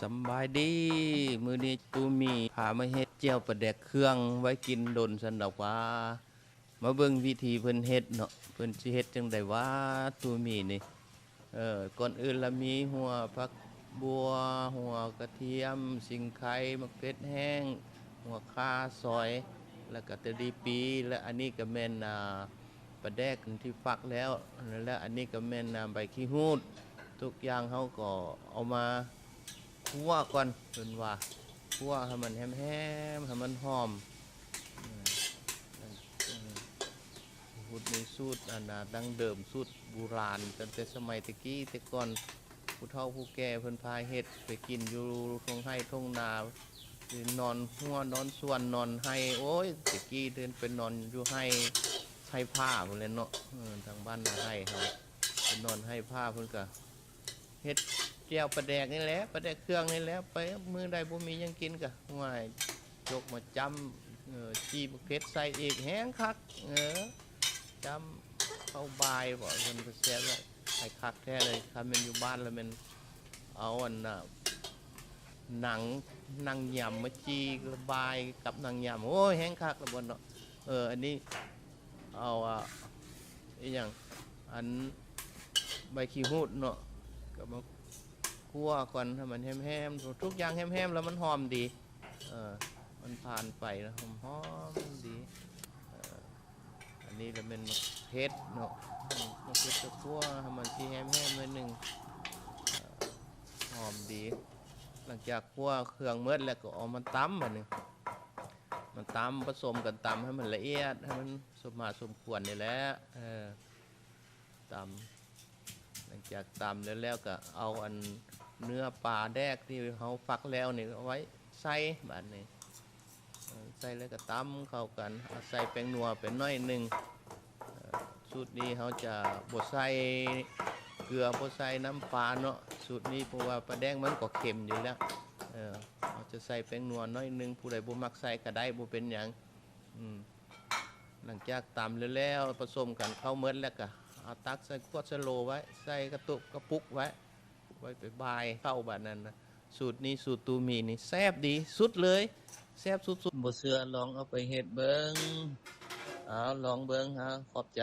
ສຳບາຍດີ ມື້ນີ້ຕູມີພາມາເຮັດແຈ່ວປາແດກເຄື່ອງໄວ້ກິນດົນຊັ້ນດອກວ່າ. ມາເບິ່ງວິທີເພິ່ນເຮັດເນາະ ເພິ່ນຊິເຮັດຈັ່ງໃດຫວາ ຕູມີນີ້. ເອີ ກ່ອນອື່ນລະມີຫົວຜັກບົ່ວ, ຫົວກະທຽມ, ຊິງໄຄ, ໝາກເຜັດແຫ້ງ, ຫົວຂ່າຊອຍ ແລ້ວກະຕະຫຼີປີ ແລະ ອັນນີ້ກະແມ່ນ ອ່າ ປາແດກທີ່ຟັກແລ້ວ ແລະ ອັນນີ້ກະແມ່ນ ອ່າ ໃບຂີ້ຫູດ. ທຸກຢ່າງເຮົາກໍເອົາມາຂົ້ວກ່ອນ ເພິ່ນວ່າ ຂົ້ວໃຫ້ມັນແຮມໆ ໃຫ້ມັນຫອມ. ອືມ ເອີ ສູດນີ້ສູດອັນນ່າ ດັ້ງເດີມ ສູດບູຮານ ຕັ້ງແຕ່ສະໄໝແຕ່ກີ້ແຕ່ກ່ອນ ຜູ້ເຖົ້າຜູ້ແກ່ເພິ່ນພາເຮັດ ໄປກິນຢູ່ທົ່ງໄຮ່ທົ່ງນາ ນອນຮົ້ວນອນສວນນອນໄຮ່. ໂອ້ຍ ແຕ່ກີ້ເພິ່ນໄປນອນຢູ່ໄຮ່ ໄຮ່ຜາພຸ້ນແຫຼະເນາະ ເອີ ທາງບ້ານນາໄຮ່ເຮົາ ໄປນອນໄຮ່ຜາພຸ້ນກະ ເຮັດແຈ່ວປາແດກນີ້ແຫຼະ ປາແດກເຄື່ອງນີ້ແຫຼະ ໄປມື້ໃດບໍ່ມີຫຍັງກິນກະ ຫ້ວຍ ຈົກມາຈ້ຳ ເອີ ຈີ່ບັກເຜັດໃສ່ອີກ ແຮງຄັກ. ເອີ ຈ້ຳເຂົ້າບາຍບໍ ເພິ່ນກະແຊບແຫຼະ ໃຫ້ຄັກແທ້ເລີຍ. ຄັນແມ່ນຢູ່ບ້ານລະແມ່ນເອົາອັນນ່າ ໜັງ ໜັງຍຳມາຈີ່ ບາຍກັບໜັງຍຳ ໂອ້ຍ ແຮງຄັກລະບ່ອນເນາະ. ເອີ ອັນນີ້ ເອົາ ອາ ອີຫຍັງ ອັນ ໃບຂີ້ຫູດເນາະ ກະມາຂົ້ວກ່ອນໃຫ້ມັນແຮມໆ ທຸກຢ່າງແຮມໆ ແລ້ວມັນຫອມດີ ເອີ ມັນຜ່ານໄຟແລ້ວຫອມໆ ດີ. ເອີ ອັນນີ້ລະແມ່ນໝາກເຜັດເນາະ ໝາກເຜັດກະຂົ້ວໃຫ້ມັນຊິແຮມໆ ໜ້ອຍໜຶ່ງ ເອີ ຫອມດີ. ຫຼັງຈາກຂົ້ວເຄື່ອງໝົດແລ້ວກະເອົາມາຕຳບາດນີ້ ມາຕຳປະສົມກັນ ຕຳໃຫ້ມັນລະອຽດ ໃຫ້ມັນສົມມາສົມຄວນນີ້ແຫຼະ ເອີ ຕຳ. ຫຼັງຈາກຕຳແລ້ວ ແລ້ວກະເອົາອັນເນື້ອປາແດກທີ່ເຮົາຟັກແລ້ວນີ້ເອົາໄວ້ໃສ່ບາດນີ້ ເອີ ໃສ່ແລ້ວກະຕຳເຂົ້າກັນ ເອົາໃສ່ແປ້ງນົວໄປໜ້ອຍໜຶ່ງ. ເອີ ສູດນີ້ເຮົາຈະບໍ່ໃສ່ເກືອ ບໍ່ໃສ່ນ້ຳປາເນາະ ສູດນີ້ ເພາະວ່າປາແດກມັນກໍເຄັມຢູ່ແລ້ວ. ເອີ ເຮົາຈະໃສ່ແປ້ງນົວໜ້ອຍໜຶ່ງ ຜູ້ໃດບໍ່ມັກໃສ່ກະໄດ້ ບໍ່ເປັນຫຍັງ. ອືມ ຫຼັງຈາກຕຳແລ້ວໆ ປະສົມກັນເຂົ້າໝົດແລ້ວກະເອົາຕັກໃສ່ຂວດສະໂຫຼໄວ້ ໃສ່ກະຕຸກກະປຸກໄວ້ ໄວ້ໄປບາຍເຂົ້າບາດນັ້ນນະ. ສູດນີ້ ສູດຕູມີນີ້ແຊບດີສຸດເລີຍ ແຊບສຸດໆ ບໍ່ເຊື່ອລອງເອົາໄປເຮັດເບິ່ງ. ເອົາ ລອງເບິ່ງ ເອົາ ຂອບໃຈ.